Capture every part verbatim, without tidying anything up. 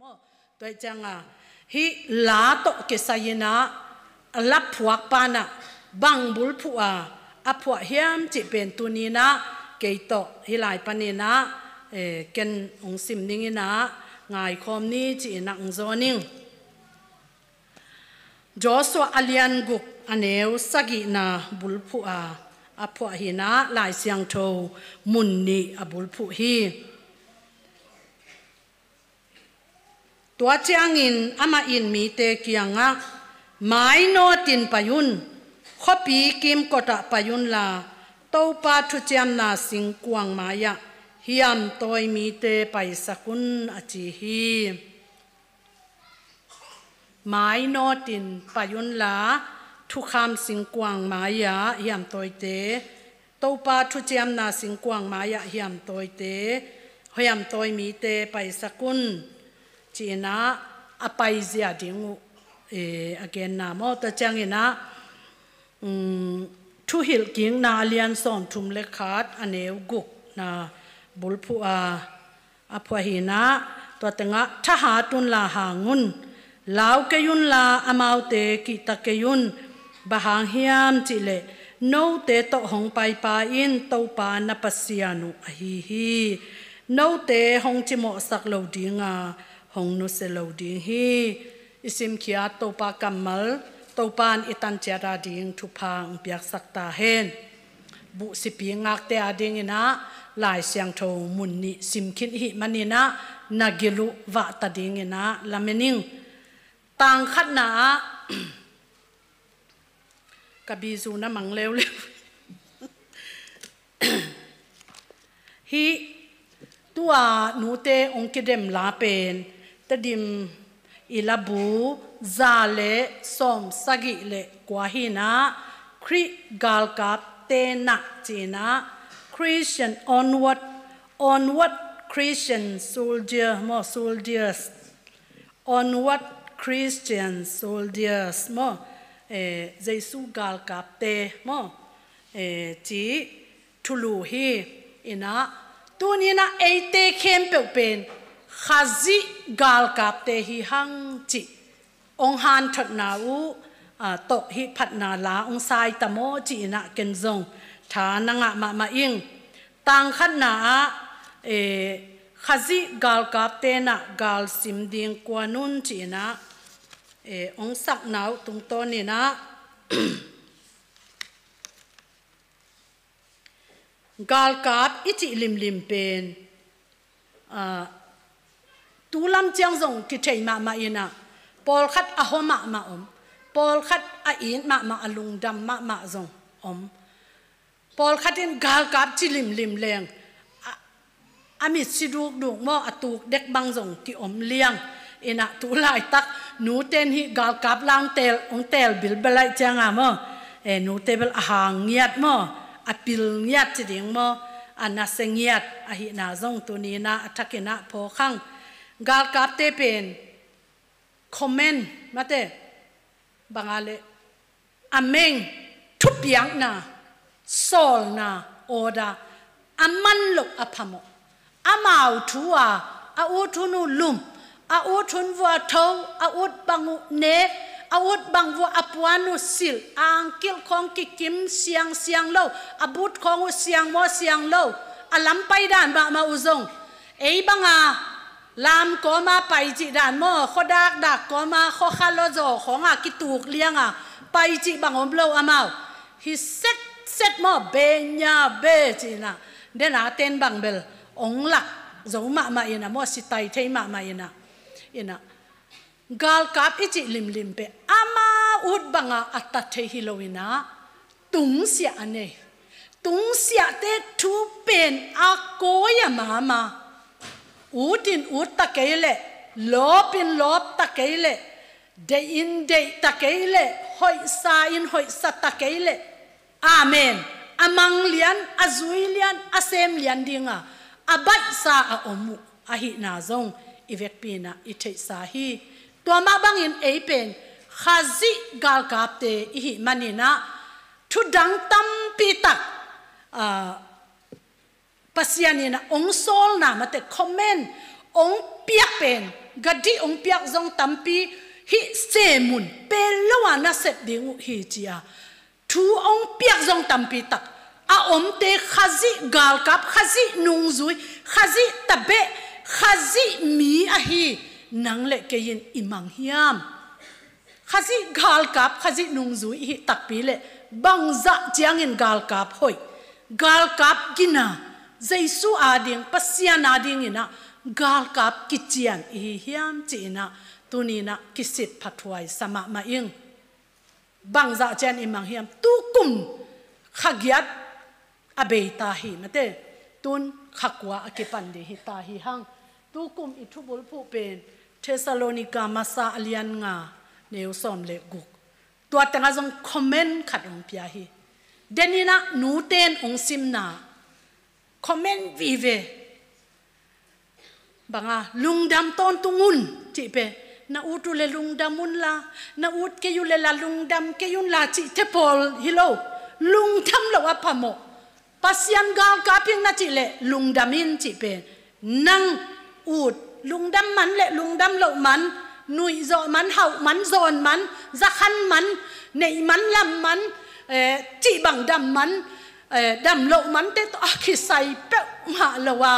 Tua ciangin hih la tawh kisai-in ah a laphuak pa in ah bang bulphuh a a phuah hiam cih pen tuni-in ah kei tawh hih lai panin ah, eh, ken hong sim ning in ah ngaikhawm ni ci-in ah hong zawn ing. Joshua a lian guk a neu sagihna bulphuh a a phuah hi-in ah Lai Siangtho mun nih a bulphuh hi. Tua ciangin amah in mite kiangah, mainawtin pai un, khuapi kimkotah pai unla, Topa thuciamna singkuang mai-ah hiamtawi mite paisak un, a ci hi. Mainawtin pai unla, thukham singkuang mai-ah hiamtawite, Topa thuciamna singkuang mai-ah hiamtawite, hiamtawi mite paisak un, ci-in ah a paizia ding uh, eh, a genna maw. Tua ciangin ah, um, Thuhilhkikna a lian sawmthum le khat a neu gukna bulphuh a a phuah hi-in ah, tua tengah, thahat unla hang un, lau kei unla amaute kihta kei un, bang hang hiam cih leh note tawh hong paipa in Topa na Pasian uh ahi hi. Note hong cimawhsak lo ding a, hong nusia lo ding hi. I simkhiat Topa kammal, Topa in i tanciat a ding thupha hong piaksak ta hen. Buhsipi ngakte a dingin ah Lai Siangtho mun nih simkhin i hih manin ah na gil uh vah ta dingin ah lamen ing. Tang khatna ah ka bizu na mang leuleu. Hih tua nute hong kidem la pen Tedim i labu za le sawmsagih le kua hi-in ah, Khrih galkapte na ci-in ah, Christian onward, onward Christian soldier maw, soldiers, onward Christian soldiers maw, eh, Jesu galkapte maw, eh, ci thulu hi-in ah, tuni-in ah eite khempeuh pen Khazih galkapte hi hang cih hong hanthotna uh, ah, tawh hih phatna la hong sai ta maw ci-in ah ken zong tha na ngah mahmah ing. Tang khatna ah, eh, Khazih galkapte na galsim ding kuan un ci-in ah, eh, hong sakna uh tungtawnin ah, galkap i cih limlim pen, ah, tu lam ciang zong kithei mahmah in ah, pawlkhat a hua mahmah om, pawlkhat a it mahmah, a lungdam mahmah zong om. Pawlkhat in galkap ci limlim leng, a, a mitsi dukduk maw, a tuk dek bang zong ki-om liang. In ah tu laitak nute in hih galkap la hong teel, hong teel bilbel ahih ciangin maw, eh, nute bel a hang ngiat maw, a pil ngiat ci ding maw, a nasia ngiat ahihna zong tuni-in ah a thakin ah phawk hang. Galkapte pen comment mate, bang a leh, a meng, thupiakna, sawlna, order a man loh a phamawh. Amau thu a, a ut hun uh lum, a ut hun vua tho, a ut bang uh nek, a ut bang vua a puan uh silh, a angkilh khawng kikim siangsiang lo, a but khawng uh siang maw siang lo, a lam paidan mahmah uh zong ei bang a lam kawma pai cih dan maw, khuadakdak kawma khuakha lawzaw khawng a kituk liang a pai cih bang om lo amau. Hi setset maw, be nya be ci-in ah, den a ten bang bel hong lak zo mahmah in ah maw, sitai thei mahmah in ah. In ah, galkap i cih limlim pen ama ut bang a a ta thei hi lo-in ah, tungsiah a nei. Tungsiahte thu pen a kawi a mama. Ut in ut ta kei leh, lawp in lawp ta kei leh, deih in deih ta kei leh, hoihsa in hoihsa ta kei leh, amen, a mang lian, a zui lian, a sem lian ding a, a baihsa a om uh ahihna zong i vekpi-in ah i theihsa hi. Tua mah bangin ei pen Khazih galkapte i hih manin ah, thudang tampi tak, ah, Pasian in ah hong sawlna mate, comment, hong piak pen, gadih hong piak zong tampi hih semun pel lo a na sep ding uh hi ci a, thu hong piak zong tampi tak a omte Khazih galkap, Khazih nungzui, Khazih tabeh, Khazih mi ahi nang le kei in i mang hiam? Khazih galkap, Khazih nungzui i hih takpi le bangzah ciangin galkap hoih, galkap gina, Jesu ading, Pasian adingin ah galkap kician i hi hiam ci-in ah tuni-in ah kisit phathuai sa mahmah ing. Bangzah ciang i mang hiam? Tukum kha giat a bei ta hi mate, tun kha kua a kipan ding hi ta hi hang. Tukum i thubulphuh pen Thessalonica masa a lian nga, neu sawm le guk. Tua tengah zong comment khat hong pia hi. Denin ah nute in hong simna comment vive. Banga, lungdam tawntung un cih pen, na ut uh le lungdam un la, na ut kei uh le la lungdam kei un la cih te pawl hi lo. Lungdam lo a phamawh. Pasian galkap ing na cih le lungdam in cih pen, nang ut lungdam man le lungdam loh man, nuihzawh man, hauh man, zawn man, zakhan man, neih man, lam man, eh, cih bang dam man, eh, dam loh mante tawh a kisai peuhmah lo a,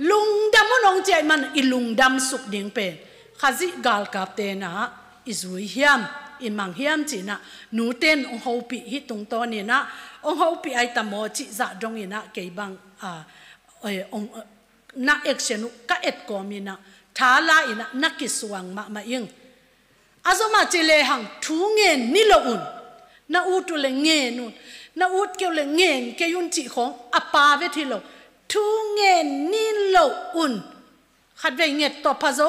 lungdam un hong ci ahih man i lungdam suk ding pen Khazih galkapte in ah i zui hiam, i mang hiam ci-in ah nute in hong hopih hi tungtawnin ah, hong hopih ai ta maw cih zah dongin ah kei bang, ah, eh, hong, na action uh ka et kawmin ah tha la-in ah na kisuang mahmah ing. A zom a ci lehang thu ngen ni lo un. Na ut uh le ngen un. Na ut kei uh le ngen kei un cih khawng a pa vet hi lo. Thu ngen ni lo un. Khatvei nget tawh phazo,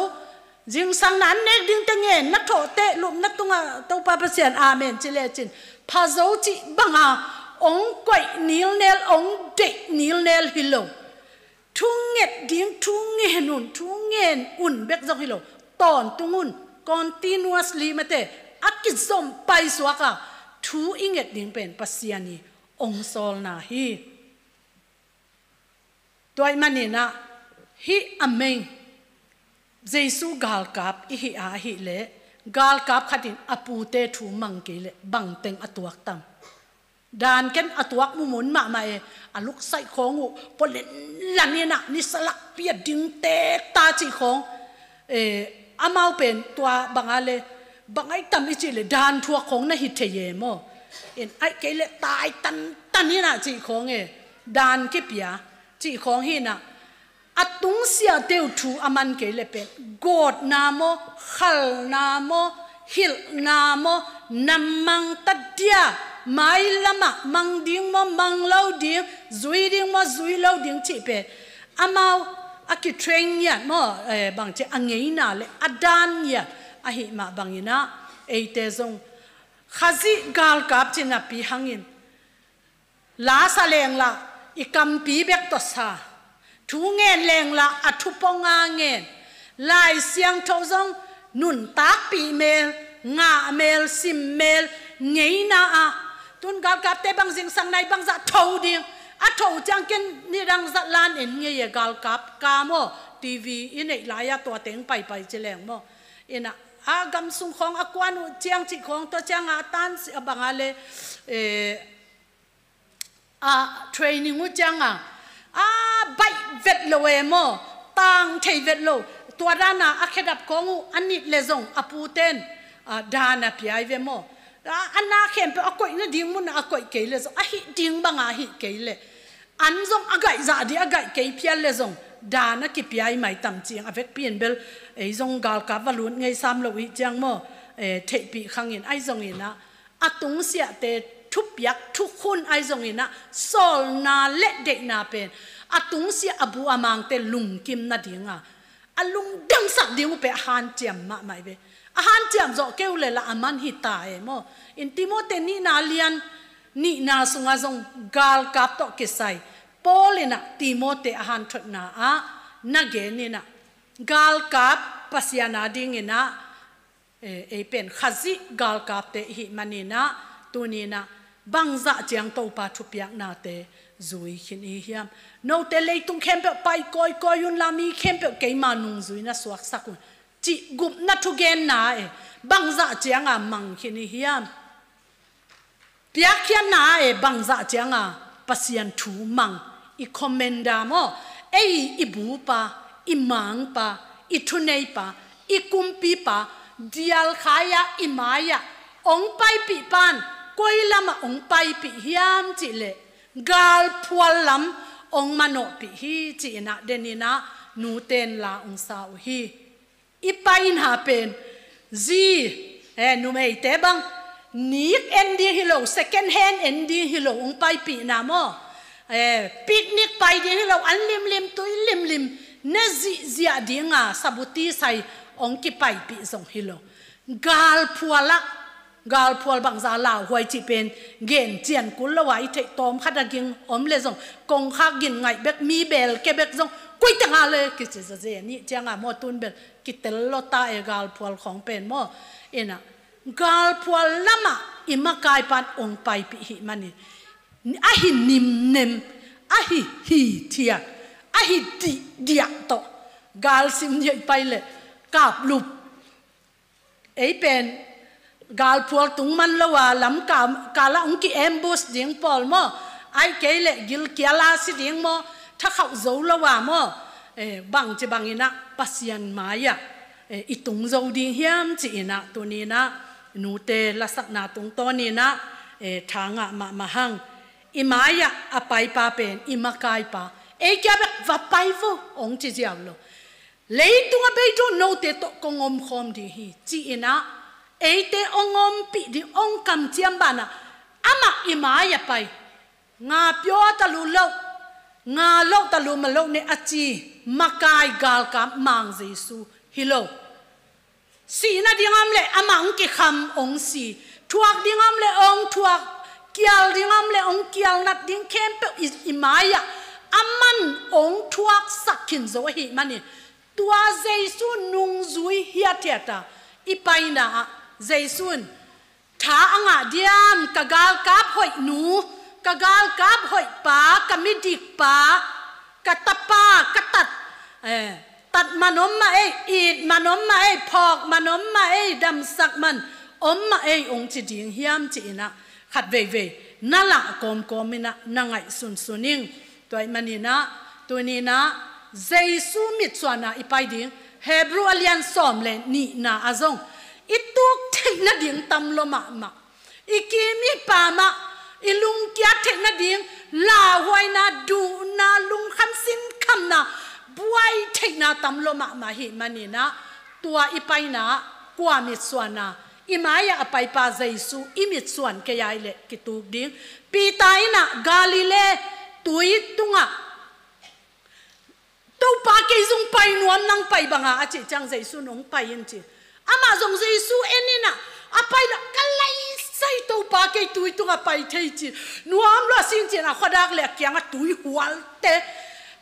zingsang na an nek dingte ngen, na thawh teh lupna tungah Topa Pasian amen ci lecin phazo cih banga hong koih nilnel, hong deih nilnel hi lo. Thu nget ding, thu ngen un, thu ngen un bek zong hi lo. Tawntung un, continuously mate, a kizom paisuak a, thu i nget ding pen Pasian i hong sawlna hi. Tua ahih manin ah hih a mei Jesu galkap i hih a ahih leh, galkap khat in a pute thu mang kei leh bangteng a tuak tam? Dan ken a tuak mumun mahmah e, a luksaih khawng uh pua lenlan in ah nisa lakpi a ding tekta cih khawng. Eh, amau pen tua banga le, bang ai tam i cih leh dan thuak khawng na hi thei e maw? In ahih kei leh tai tantan in ah cih khawng e, dan kipia cih khawng hi in ah, a tungsiahte uh thu a man kei leh pen gawtna maw, khalna maw, hilhna maw, na mang ta dia, mailamah mang ding maw, mang lo ding, zui ding maw, zui lo ding cih pen amau a kitrain ngiat maw, eh, bangci a ngeina le a dan ngiat ahih mah bangin ah eite zong Khazih galkap cih napi hangin, la sa leng lah i kampi bek tawh sa, thu ngen leng lah a thupong a ngen, Lai Siangtho zong nuntakpih mel, ngah mel, sim mel, ngeina a. Tun galkapte bang zingsang nai bangzah tho ding, a tho ciang ken nidang zat lan en ngei e, galkap ka maw, TV i neih lai-a tua teng paipai ci leng maw. In ah, a gam sung khawng a kuan uh ciang cih khawng, tua ciang a tan si a banga le, eh, a training uh ciang a, a baih vet lo e maw, tang thei vet lo, tua dan a a khedap khawng uh a nit le zong a puten, a, dan a pia ai ve maw. A, a na khempeuh a koihna ding mun a koih kei le zong, a hih ding banga a hih kei le, an zong a gaih zah dih a gaih kei phial le zong, dan a kipia i mai tam ciang a vekpi in bel, ei zong galkap va lut ngei sam lo i ciang maw, eh, theihpih khangin ai zongin ah, a tungsiahte thupiak thukhun ai zongin ah, sawlna le deihna pen a tungsiah a bu a mangte lungkim nading a, a lungdamsak ding uh pen a hanciam mahmah i ve. A hanciam zawh kei uh le lah a man hi ta e maw. In Timoti nihna lian nihna sungah zong galkap tawh kisai Paul in ah Timoti a hanthotna ah na gen in ah, galkap Pasian a dingin ah, eh, ei pen Khazih galkapte i hih manin ah, tuni-in ah bangzah ciang Topa thupiaknate zui khin i hiam? Note leitung khempeuh pai kawikawi unla mi khempeuh keima nungzui na suaksak un, cih gupna thugenna e, bangzah cianga mang khin i hiam? Piakkhiatna e, bangzah cianga Pasian thu mang, i commander maw, ei i bupa, i mangpa, i thuneipa, i kumpipa, dialkhai-ah i mai-ah hong paipih pan koi lamah hong paipih hiam cihleh, galphual lam hong manawhpih hi, ci-inah deninah nuten la hong sa uh hi. I paina pen zi, eh, numeite bang, nik en ding hi lo, second hand en ding hi lo, hong paipihna maw? Eh, picnic pai ding hi lo, an limlim, tui limlim ne zihziah dinga sabuti sai hong kipaipih zong hi lo. Galphual ah, galphual bangza lauhuai cih pen gen cian kul lo a, i theih tawm khat a ging om le zong kongkhak gin ngaih bek, mi bel ke bek zong kuiteng a le kici zaze nih cianga maw, tun bel kitel lo ta e, galphual khawng pen maw? Inah galphual lamah i makaipan hong paipih hih manin, ahi nimnem, ahi hithiat, ahi dihdiah tawh galsim diah i pai leh kaplup. Ei pen galphual tung man lo a, lam ka-, kalah hong ki-ambush ding pawl maw? Ai kei leh gilkial a si ding maw? Thakhauh zo lo a maw? Eh, bangci banginah Pasian mai-ah, eh, i tung zo ding hiam ci-inah tuninah nute lasakna tungtawninah, eh, thangah mahmah hang. I mai-ah a paipa pen i makaipa, ei kia bek va pai vo hong ci ziau lo. Leitung a bei dong note tawh kong omkhawm ding hi, ci-inah eite hong ompih ding, hong kamciam banah amah i mai-ah pai. Nga pyaw talu lo, nga loh talu ma lo ne a ci makai galkap mang Jesu hi lo. Sihna ding om leh amah hong kikham hong si, thuak ding om leh hong thuak, kial ding om leh hong kial, nat ding khempeuh i, i mai-ah aman hong thuaksak khin zo ahih manin, tua Jesu nungzui hiathiat a i paina ah Jesu in tha a ngah diam? Ka galkap hoih nu, ka galkap hoih pa, ka midik pa, ka tapa, ka tat, eh, tat man om mah ei, it man om mah ei, phawk man om mah ei, damsak man om mah ei, hong ci ding hiam ci-inah khat veivei na lah kawmkawm inah na ngaihsunsun ing. Tua ahih maninah tuninah Jesu mitsuanna i pai ding, Hebru a lian sawm le nihna ah zong i tuk theih nading tam lo mahmah. I kim i pam ah i lungkiat theih nading, lauhuaina, duhna, lungkham sinkhamna, buai theihna tam lo mahmah ahih maninah tua i paina ah kua mitsuanna, i mai-ah a paipa Jesu i mitsuan kei a hih leh kituk ding. Peter inah Galilee tui tungah, Topa, kei zong pai nuam, nang pai banga, a cih ciang Jesu in hong pai in ci. Amah zong Jesu en inah a pai lo, ka laisai Topa, kei tui tungah pai thei ci. Nuam lua sin ci-inah khuadak le a kiangah tui hualte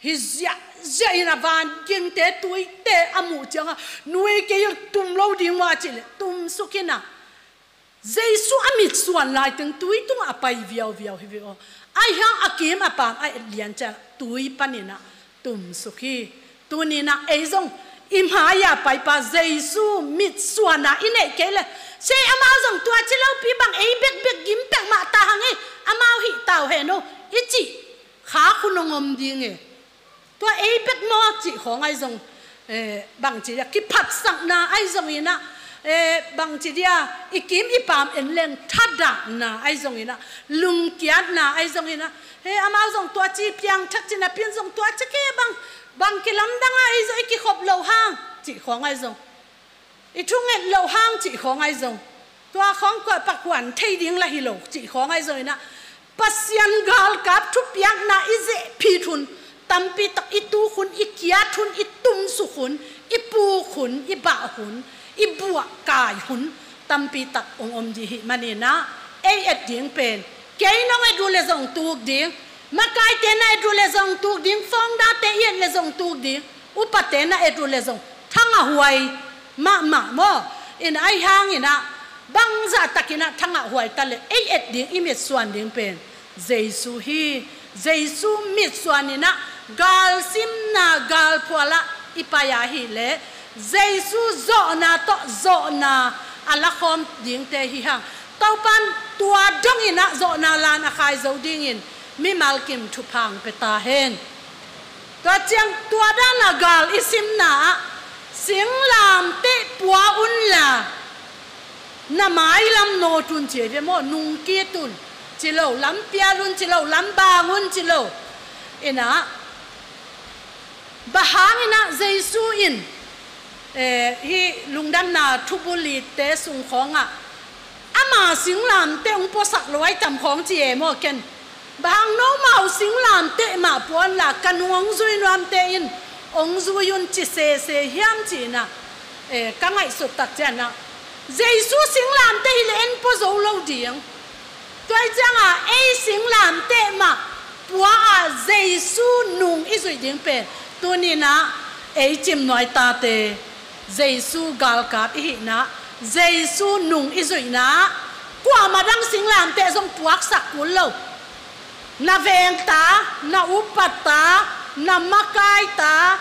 hi ziahziah inah van gingte, tuite a muh ciangah, nu ei, kei tum lo ding maw a cih leh tumsuk inah Jesu a mitsuan laiteng tui tungah a pai viauviau hi ve aw. Ahi hang a kim a pam a et lian ciang tui paninah tumsuk hi. Tuninah ei zong i mai-ah paipa Jesu mitsuanna i neih kei leh, sia, amau zong tua ci lopi bang, ei bekbek gim pek mah ta hang ei, amau hih tau hen aw, i cih khak hun hong om ding e. Tua ei bek maw cih khawng ahi zong, eh, bangci dia kiphatsakna ahi zonginah, eh, bangci dia i kim i pam en leng thadahna ahi zonginah, lungkiatna ahi zonginah, he, amau zong tua ci piangthak ci napi-in zong tua ci kei bang, bang kilamdang a ei zong i kikhop loh hang cih khawng ahi zong, i thunget loh hang cih khawng ahi zong, tua khawng kua pakhuan thei ding lah hi lo cih khawng ahi zonginah, Pasian galkap thupiakna i zehphit hun tampi tak, i tuk hun, i kiat hun, i tumsuk hun, i puk hun, i bah hun, i buahkai hun tampi tak hong om dih hih maninah ei et ding pen, kei nong et uh le zong tuk ding, makaite na et uh le zong tuk ding, founder-te i et le zong tuk ding, upate na et uh le zong thangahhuai mahmah maw? In ahi hanginah bangzah takinah thangahhuai ta le ei et ding, i mitsuan ding pen Jesu hi. Jesu mitsuan in ah galsimna galphual ah i pai a hih leh Jesu zawhna tawh zawhna a lakhawm dingte hi hang. Topan tua dong in ah zawhna lan a khai zo dingin mimal kim thupha hong pia ta hen. Tua ciang tua dan a gal i simna ah singlamteh pua unla na mailam nawt un ci hi ve maw, nungkit un ci lo, lampial un ci lo, lambang un ci lo. In ah bang hang in ah Jesu in, eh, hih lungdamna thubul litte sung khawngah ama singlamteh hong puasak lo ai tam khawng ci e maw ken. Bang hang nomau singlamteh mah pua unla ka nung hong zui nuamte in hong zui un ci sese hiam ci in ah, eh, ka ngaihsut tak ciang ah Jesu singlamteh hi leh en pua zo lo ding. Tua hi ciang ah ei singlamteh mah pua a Jesu nung i zuih ding pen tuni in ah ei cimnuai tate Jesu galkap i hihna, Jesu nung i zuihna, kuamah dang singlamteh zong puaksak kul lo. Na vengta, na upata, na makaita,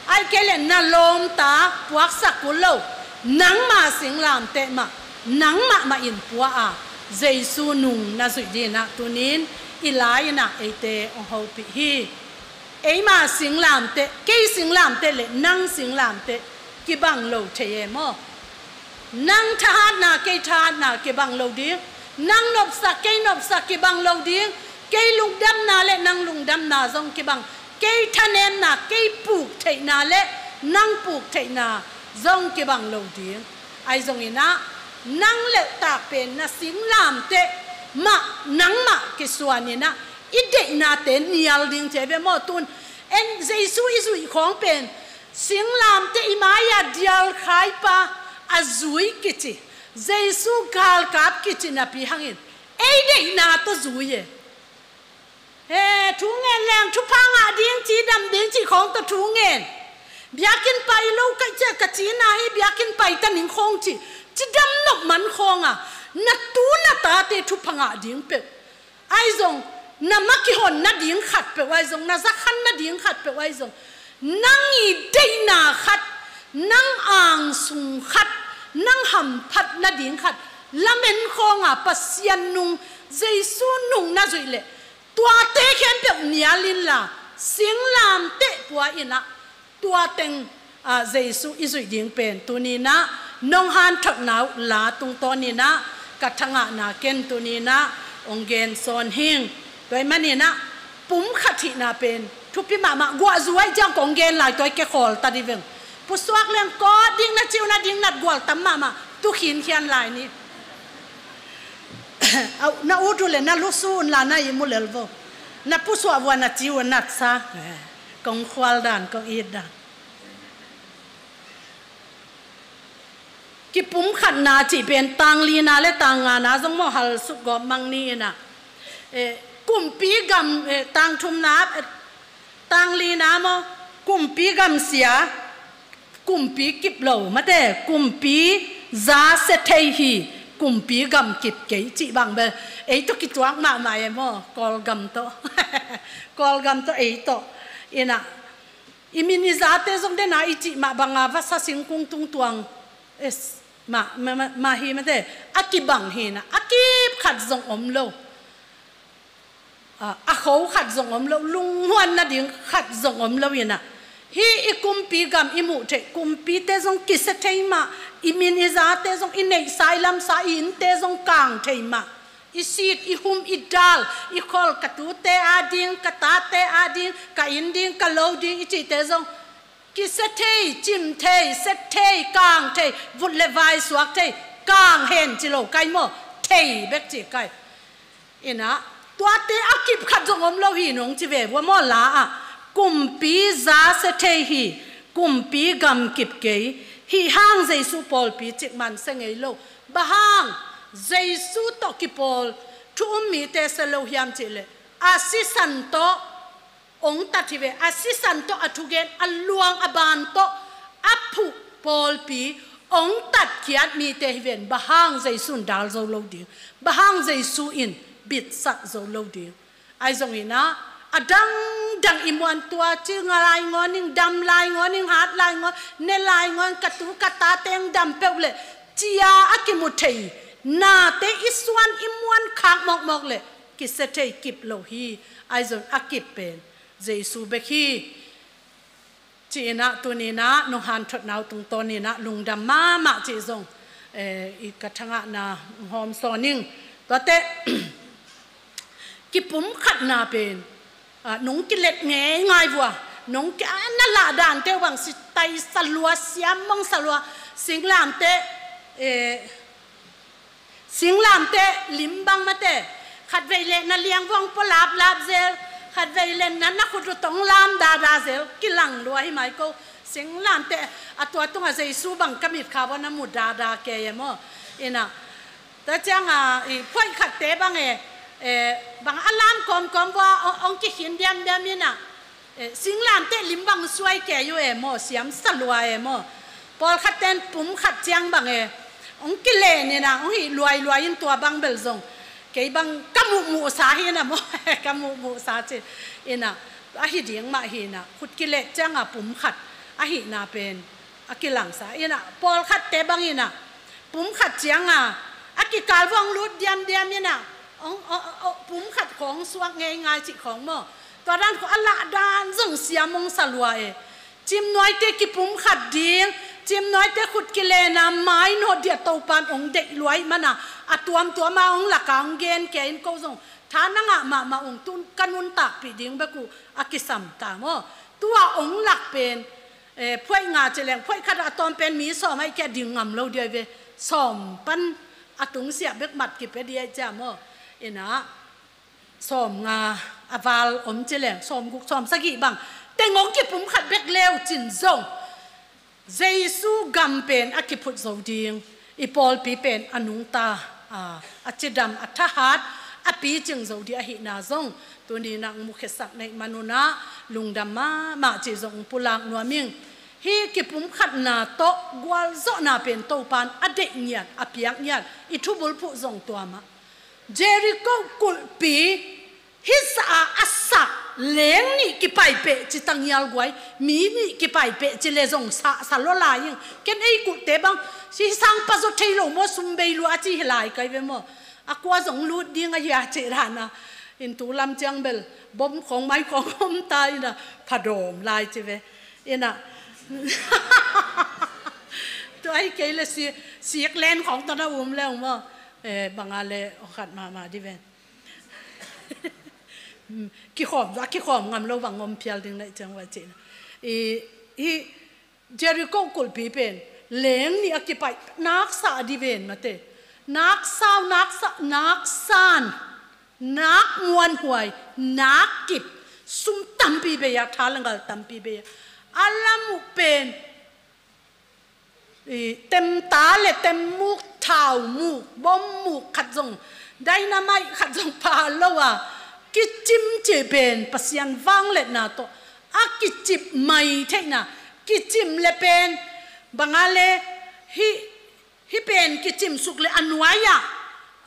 ahih kei leh na lawmta puaksak kul lo. Nangma singlamteh mah nangmah mah in pua a Jesu nung na zuih ding in ah tuni in i lai in ah eite hong hopih hi. Eima singlamteh, kei singlamteh le nang singlamteh kibang lo thei e maw. Nang thahatna kei thahatna kibang lo ding. Nang nopsak kei nopsak kibang lo ding. Kei lungdamna le nang lungdamna zong kibang. Kei thanemna kei puk theihna le nang puk theihna zong kibang lo ding. Ahi zong in ah nang lelhtak pen na singlamteh mah nangmah kisuan in ah i deihnate nial ding ci hi ve maw. Tun en Jesu i zuih khawng pen singlamteh i mai-ah dialkhaipa a zui kici, Jesu galkap kici napi hangin ei deihna tawh zui e. He, thu ngen leng thupha ngah ding, cidam ding cih khawng tawh thu ngen. Biakinn pai lo ka hih ciang ka cina hi, biakinn pai ta ning khawng cih, cidam nop man khawng a, na tu na tate thupha ngah ding peuh. Ahi zong na ma kihon nading khatpeuh ahi zong, na zakhan nading khatpeuh ahi zong, nang i deihna khat, nang angsung khat, nang hamphat nading khat lamen khawng a Pasian nung, Jesu nung na zuih leh tuate khempeuh nial inla singlamteh pua in ah tua teng, ah, Jesu i zuih ding pen tuni in ah nong hanthotna uh la tungtawn in ah ka thangahna ken tuni in ah hong gen sawn hing. Tua ahih manin ah pumkhat hihna pen thupi mahmah, guahzu ahih ciang kong gen lai tua i kekhawl ta dih veng. Pusuak leng kawt ding na cih uh nading natgual tam mahmah, tu khinkhian lai ni. Au, na ut uh leh na lusu unla na ihmu lel vo. Na pusuak vua na ci uh a natsa. Kong khual dan kong it dan. Kipumkhatna cih pen tanglina le tangnga na zong maw halsuk gawp mang ni in ah. Eh, kumpi gam, eh, tangthumna, eh, tanglina maw, kumpi gamsia, kumpi kip lo mate, kumpi za sia thei hi, kumpi gam kip kei cih bang bel ei tawh kituak mahmah e maw, Kawlgam tawh. Kawlgam tawh ei tawh. In ah i min i zate zong dena i cih mah banga vasa singkung tungtuang, es, mah, mah, mah, mah hi mate, a kibang hi in ah a kip khat zong om lo. A, a kho khat zong om lo, lunghuan nading khat zong om lo in ah, hih i kumpi gam i muh theih kumpite zong kisia thei mah, i min i zate zong, i neihsa i lamsa i innte zong kang thei mah. I sik, i hum, i dal, i khol, ka tute ading, ka tate ading, ka inn ding, ka lo ding i cihte zong kisia thei, cim thei, set thei, kang thei, vut le vai suak thei, kang hen ci lo kai maw, thei bek ci kai. In ah tuate a kip khat zong om lo hi nong ci ve vua maw la ah. Kumpi za sia thei hi, kumpi gam kip kei. Hih hang Jesu pawlpi cikmah sia ngei lo. Bang hang Jesu tawh kipawl thu um mite sia lo hiam cih leh a sisan tawh hong tat hi ve, a sisan tawh a thugen, a luang a ban tawh a phuh pawlpi hong tatkhiat mite hi ven, bang hang Jesu in dal zo lo ding, bang hang Jesu in bitsat zo lo ding. Ahi zongin ah A dangdang i muan tua, cil nga lai ngawn ing, dam lai ngawn ing, hat lai ngawn, ne lai ngawn, ka tu ka ta teng dam peuh leh, cia a kimu thei nate i suan i muan khak mawkmawk leh kisia thei kip lo hi. Ahi zong a kip pen Jesu bek hi. Ci-in ah, tuni-in ah, nong hanthotna uh tungtawnin ah, lungdam mahmah cih zong, eh, i ka thangahna hawm sawn ing. Tuate, kipumkhatna pen, ah, nong kilet ngeingai vua, nong ki, ah, na lah dante uh bang si tai salua, siammong salua, singlamteh, eh, singlamteh lim bang mate, khatvei leh na liangvuang pua laplap zel, khatvei leh na, na khut uh tong lam dada zel, kilang lua hi mai ko. Singlamteh, a tua tungah Jesu bang ka mitkha vua na mu dada kei e maw. Ina, tua ciangah, i phuaih khatte bang e, eh, bang a lam kawmkawm vua, ong, ong kikhin diamdiam ina, eh, singlamteh lim bang suai kei uh e maw, siam salua e maw. Pawlkhat ten pumkhat ciang bang e, ong kilen ina, ong hih luailuai in tua bang bel zong. Kei bang ka muhmuhsa hi ina maw, ka muhmuhsa ci ina, ahi ding mah hi ina, khut kilet ciangah pumkhat ahihna pen a kilangsa ina, pawlkhatte bang ina, pumkhat ciangah, a kikal vua ong lut diamdiam ina, ong, ong, ong, pumkhat khawng suak ngeingai cih khawng maw. Tua dan khawng a lah dan zong siam ong salua e. Cimnuaite kipumkhat ding, cimnuaite khut kilen a mainawt ding a Topan ong deih lua ahih mana, a tuamtuama ong laka ong gen kei in ko zong tha na ngah mahmah ung, tun ka nuntakpih ding bek uh a kisam ta maw. Tua ong lak pen, eh, phuaih nga ci leng, phuaih khat a tawm pen mi sawm ahih kei a ding ngam lo ding ahi ve. Sawm pan a tungsiah bek mat kipia ding ahi cia maw. Ina, sawm nga a val om ci leng, sawm guk, sawm sagih bang teng ong kipumkhat bek leu cin zong, Jesu gam pen a kiphut zo ding, i pawlpi pen a nungta, a, a cidam, a thahat, a picing zo ding ahihna zong tuni-in ah ong mukhiasak na hih manun ah lungdam mahmah cih zong ong pulak nuam ing. Hih kipumkhatna tawh gualzawhna pen Topan a deih ngiat, a piak ngiat, i thubulphuh zong tua mah. Jericho kulhpi hisa a, a sak, leng nih kipaipeh ci, tangial guai, mi nih kipaipeh ci leh zong sa, sa lua lai ing. Ken ei kulhte bang, si sang pazaw thei lo maw, sum bei lua a ci hi lai kai ve maw. A kua zong lut ding a hia cih dan a. In tu lam ciang bel bom khawng mai khawng om ta ina, phadawm lai ci ve. Ina, tua ahih kei leh si, sik len khawng tawh na um leng maw. Eh, bang a leh ong khat mahmah ding ven. Kikhawm, a kikhawm ngam lo bang om phial ding na hih ciang vai cihna. I, i Jericho kulhpi pen leng nih a kipaih, nak sa ding ven mate. Nak sau, nak sa, nak san, nak muanhuai, nak kip, sum tampi bei a, tha le ngal tampi bei a. A lam uh pen, i, temta le temmuk, thaumuk, bommuk khat zong, dynamite khat zong pha lo a, kicim cih pen Pasian vangliatna tawh a kicip mai theihna, kicim le pen, bang a leh hih, hih pen kicimsuk le a nuai-ah,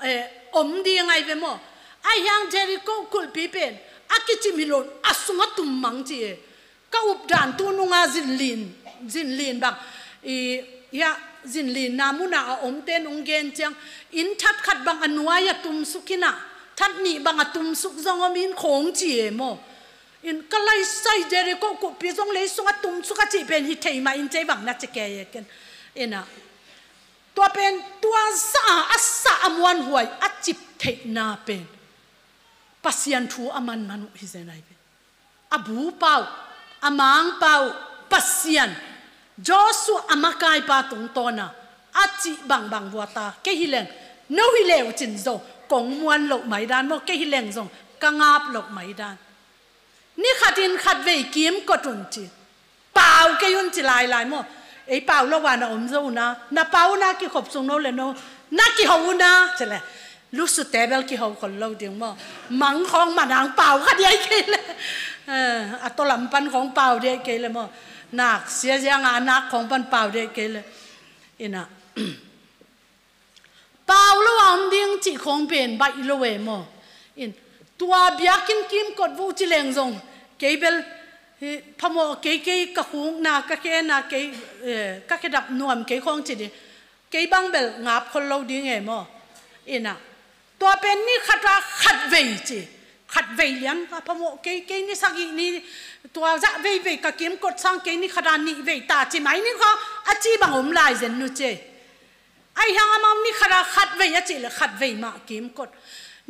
eh, om ding ahi ve maw. Ahi hang Jericho kulhpi pen a kicim hi lo, a sungah tum mang ci e. Ka updan tu nunga zinlin, zinlin bang, i, hia, zinlinna munah a omte in ong gen ciang, inn that khat bang a nuai-ah tumsuk ina, that nih bang a tumsuk zong om in khawng ci e maw. In ka laisai Jericho kulhpi zong lei sungah tumsuk a cih pen hi thei mah in cei bang na ci kei e ken. Ina, tua pen tua sa a, a sa a muanhuai a cip theihna pen Pasian thu a manman uh hi zen ahi ve. A bupa uh, a mangpa uh Pasian, Joshua a makaipa tungtawna a cih bangbang vua ta, kei hi leng, no hi leu cin zo, kong muan loh mai dan maw, kei hi leng zong ka ngap loh mai dan. Ni khatin khatvei kimkot un ci. Pau kei un ci lailai maw. Ei pau lo a na om zo una, na pau una kikhop sung no le no, na kiho una ci le. Lusute bel kiho khol lo ding maw. Mang khawng manang pau kha diai kei le. Eh, a tawlam pan khawng pau diai kei le maw. Nak sia ziang a nak khawng pan pau diai kei le. Ina. Pau lo a om ding cih khawng pen baih lo e maw. In, Tua biakinn kimkot vuh ci leng zong kei bel, hi, phamawh kei, kei ka khukna, ka khena, kei, eh, ka khedap nuam kei khawng ci ding. Kei bang bel ngap khol lo ding e maw. Ina, tua pen ni khata khat vei ci. Khat vei lian ka phamawh kei, kei ni sagih ni, tua zah veivei ka kimkot sang kei ni khata nih vei ta ci mai ni kha, a ci bang om lai zen nu ci. Ahi hang amau ni khata khat vei a cih le khat vei mah kimkot.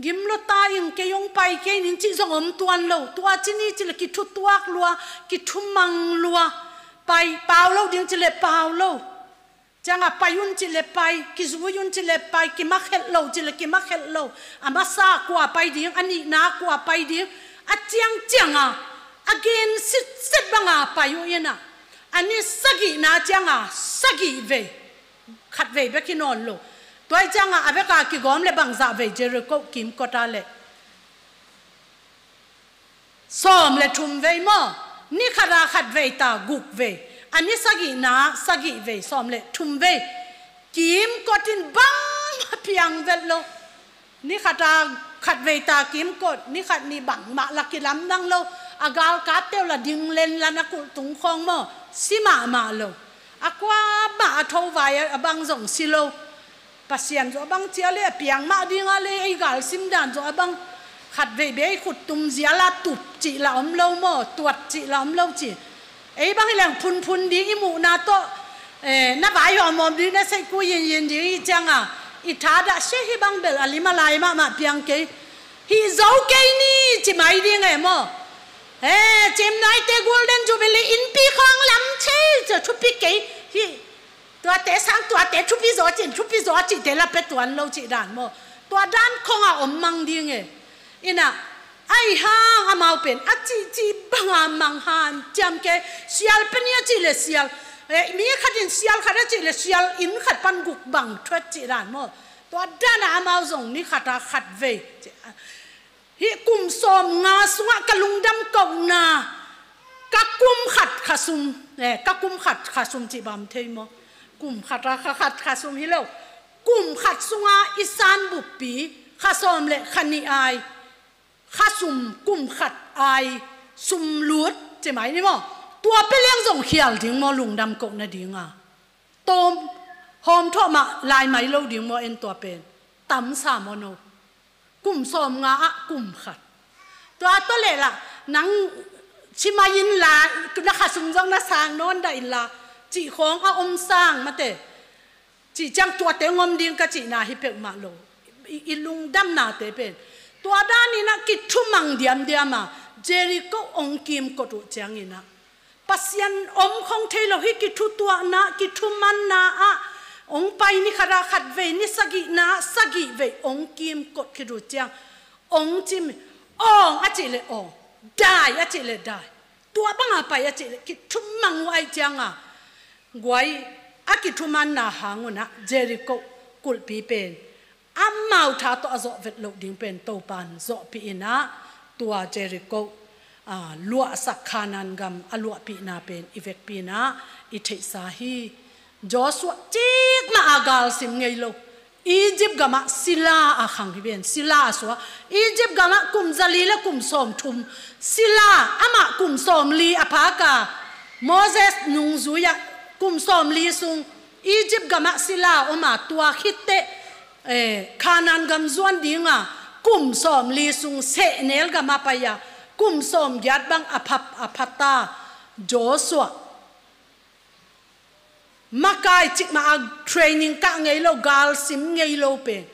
Gim lo ta ing, kei hong pai kei ning cih zong om tuan lo. Tua ci ni cih le kithutuak lua, kithumang lua. Pai, pau lo ding cih le pau lo. Cianga pai un cih le pai, kizui un cih le pai, kimakhelh lo cih le kimakhelh lo. A masa kua pai ding, a nihna kua pai ding. A ciangcianga a gen sitset banga pai uh ina, a ni sagihna cianga sagih vei, khat vei bek hi nawn lo. Tua hi cianga a veka kigawm le bangzah vei Jericho kimkota le sawm le thum vei maw. Ni khata khat vei ta guk vei, a ni sagihna sagih vei, sawm le thum vei kimkot in bang a piang vet lo. Ni khata khat vei ta kimkot, ni khat ni bangmah la kilamdang lo. A galkapte uh la ding lenlan a kulh tung khawng maw, si mahmah lo. A kua mah a tho vai a bang zong si lo. Pasian zaw a bang cia le a piang mah dinga le ei galsim dan zaw a bang. Khat vei bei khut tum zia la tup cih la om lo maw, tuat cih la om lo ci. Ei bang hi leng phunphun ding i muhna tawh, eh, na vai hawmhawm ding, na seihku yinyin ding i cianga i thadah sia hi bang bel a lim a lai mahmah piang kei. Hih zo kei ni ci mai ding e maw. Eh, cimnaite Golden Jubilee innpi khawng lam thei cia thupi kei. Hih tuate sang tuate thupi zaw cin, thupi zaw cihte la pia tuan lo cih dan maw. Tua dan khawngah om mang ding e. Ina, ahi hang amau pen a cihcih banga mang hanciam kei. Sial pia ni a cih le sial, eh, mi khat in sial khat a cih le sial inn khat pan guk bang thuat cih dan maw. Tua dana amau zong ni khata khat vei. Hih kum sawm nga sungah ka lungdam kohna, ka kum khat kha sum, eh, ka kum khat kha sum cih bang thei maw. Kum khata kha khat kha sum hi lo. Kum khat sunga i san buppi kha sawm le kha nih ai, kha sum kum khat ai sum lut ci mai ni maw. Tua pia leng zong khial ding maw, lungdam kohna dinga. Tawm hawm thawh mah lai mai lo ding maw, en tua pen tam sa maw no. Kum sawm nga ah kum khat. Tua tawh leh lah nang ci mai in la, na kha sum zong na sang nawn dah in la, cih khawng a om sang mate. Cih ciang tuate ngom ding ka cihna hi peuhmah lo. I, i lungdamnate pen tua danin ah kithumang diamdiam a Jericho ong kimkot uh ciangin ah Pasian om khong thei lo hi, kithutuahna, kithumanna ah ong pai ni khat ah khat vei, ni sagihna ah sagih vei ong kimkot khit uh ciang ong cim, awng a cih leh awng, dai a cih leh dai. Tua banga pai a cih leh kithumang uh ahih cianga guai a kithumanna hang un ah Jericho kulhpi pen amau tha tawh a zawh vet loh ding pen Topan zawhpih in ah tua Jericho, aa, luahsak Kanaan gam a luahpihna pen i vekpi in ah i theihsa hi. Joshua cikmah a galsim ngei lo. Egypt gamah sila a khang hi ven, sila a suah. Egypt gamah kum zali le kum sawmthum sila, amah kum sawmli a phaka Moses nungzui ah kum sawmli sung Egypt gamah sila a om a, tua khitteh, eh, Kanaan gam zuan dinga kum sawmli sung sehnel gamah pai a kum sawmgiat bang a phap a phata Joshua. Makai cikmah a training kah ngei lo, galsim ngei lo pen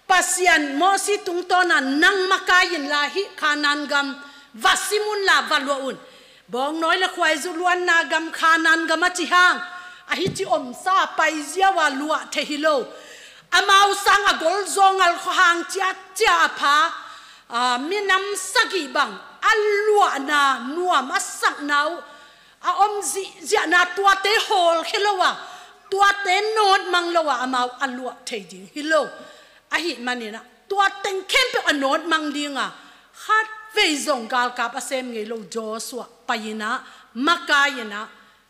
Pasian Mosi tungtawna nang makai inla hih Kanaan gam va sim unla va luah un. Bawngnawi le khuaizu luanna gam Kanaan gam a ci hang, ahi ci omsa pai ziau a luah thei hi lo. Amau sang a golzawngal khuahang ciatcia a pha, aa, minam sagih bang a luahna nuam a sakna uh a om zihziahna tuate hawlkhia lo a, tuate nawtmang lo a amau a luah thei ding hi lo. Ahih manin ah tua teng khempeuh a nawtmang dinga khatvei zong galkap a sem ngei lo Joshua pai in ah makai in ah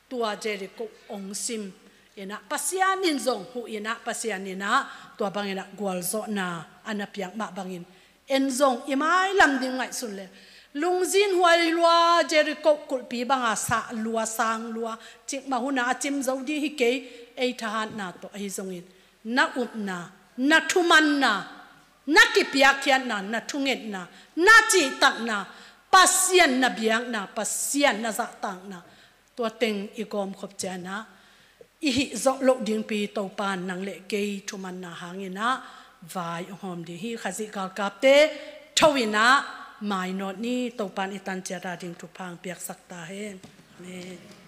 tua Jericho ong sim in ah Pasian in zong huh in ah Pasian in ah tua bangin ah gualzawhna a na piak mah bangin En zong i mailam ding ngaihsun le lungzin huai lua, Jericho kulhpi banga sah lua, sang lua, cikmah huna a cim zo ding hi kei. Ei thahatna tawh ahi zongin na upna, na thumanna, na kipiakkhiatna, na thungetna, na cihtakna, Pasian na biakna, Pasian na zahtakna, tua teng i gawmkhop cianah i hih zawh loh dingpi Topan nang le kei thumanna hanginah vai hong hawm ding hi. Khazih galkapte tho inah mainawt ni. Topan i tanciat a ding thupha hong piaksak ta hen. Amen.